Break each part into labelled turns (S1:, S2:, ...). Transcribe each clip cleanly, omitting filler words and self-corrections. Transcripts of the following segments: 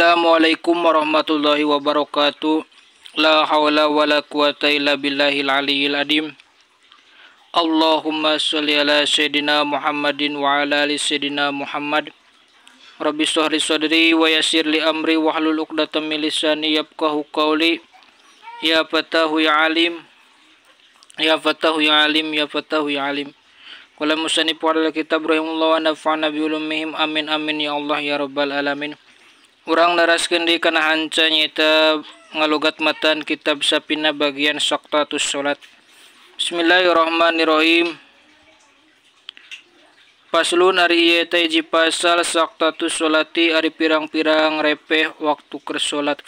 S1: Assalamualaikum warahmatullahi wabarakatuh. La haula wala quwata illa billahil aliyil adim. Allahumma sholli ala sayyidina Muhammadin wa ala ali sayyidina Muhammad. Rabbi shrah li sadri wa yassir li amri wahlul 'uqdatam min lisani yafqahu qawli. Ya fatahu ya alim. Ya fatahu ya alim, ya fatahu ya alim. Qala musannif ala kitab rahimahullah wa nafa'ana bi ulumihim. Amin amin ya Allah ya rabbal alamin. Urang naraskeun deui kana hanca nyaeta ngalogat matan kitab Sapina bagian Saqtatus Salat. Bismillahirrahmanirrahim. Paslun ari ieu teh hiji pasal Saqtatus Salati ari pirang-pirang repeh waktu keur salat.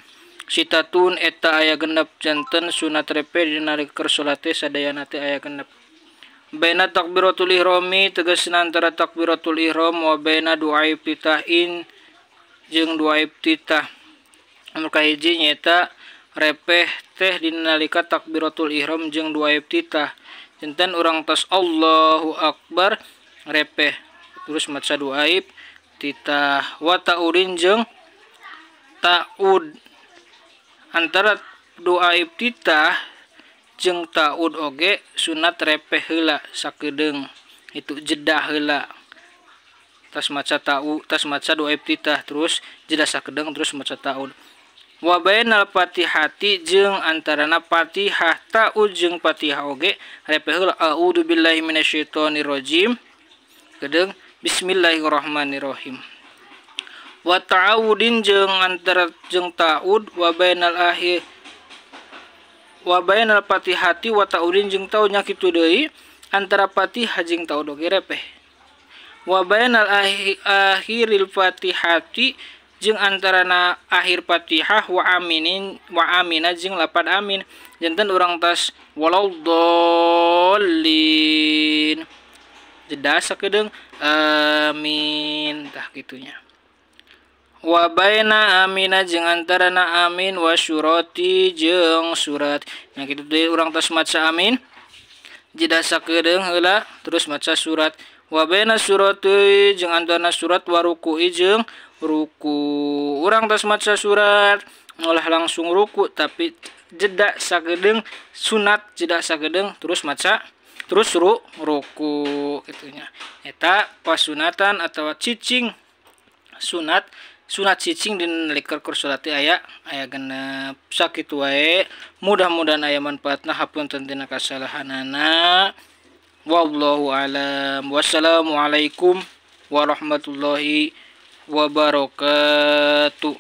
S1: Sitatun eta aya genep janten sunat repeh dina keur salat teh sadayana teh aya genep. Baina takbiratul ihrami tegasna antara takbiratul ihram wa baina du'a iftitahin jeung dua iftitah. Anu kahiji nyaeta repeh teh dina nalika takbiratul ihram jeung dua iftitah. Janten urang tos Allahu akbar repeh terus maca dua iftitah. Wa ta'udin jeung ta'ud, antara doa iftitah jeung ta'ud oge sunat repeh heula sakedeung, itu jeda heula. Tas maca ta'u, tas maca doa iftitah terus jeda sakedeung terus maca ta'ud. Wa bainal fatihati jeung antarana Fatihah ta'ud jeung Fatihah oge repeh heula a'udzu billahi minasyaitonir rajim kedeung bismillahirrahmanirrahim. Wa ta'awudin jeung antara jeung ta'ud wa bainal akhir wa bainal fatihati wa ta'udin jeung ta'ud nya kitu deui antara Fatihah jeung ta'ud oge repeh. Wa bainal akhiril fatihati jeung antarana akhir Fatihah wa aminin wa amina jeung lapad amin. Janten urang tas waladdallin jeda sakedeung amin tah kitunya. Wa baina amina jeung antarana amin wa surati jeung surat. Nya kitu deui urang tos maca amin jeda sakedeung heula terus maca surat. Wa baina surati jeung antarana surat wa ruku'i jeung ruku. Urang tos maca surat ulah langsung ruku tapi jeda sakedeung sunat jeda sakedeung terus maca terus ruku kitunya. Eta pasunatan atawa cicing sunat sunat cicing dina nalika keur salat teh aya genep. Sakitu wae, mudah-mudahan aya manfaatna, hapunten tina kasalahanana. Wallahu alam. Wassalamualaikum warahmatullahi wabarakatuh.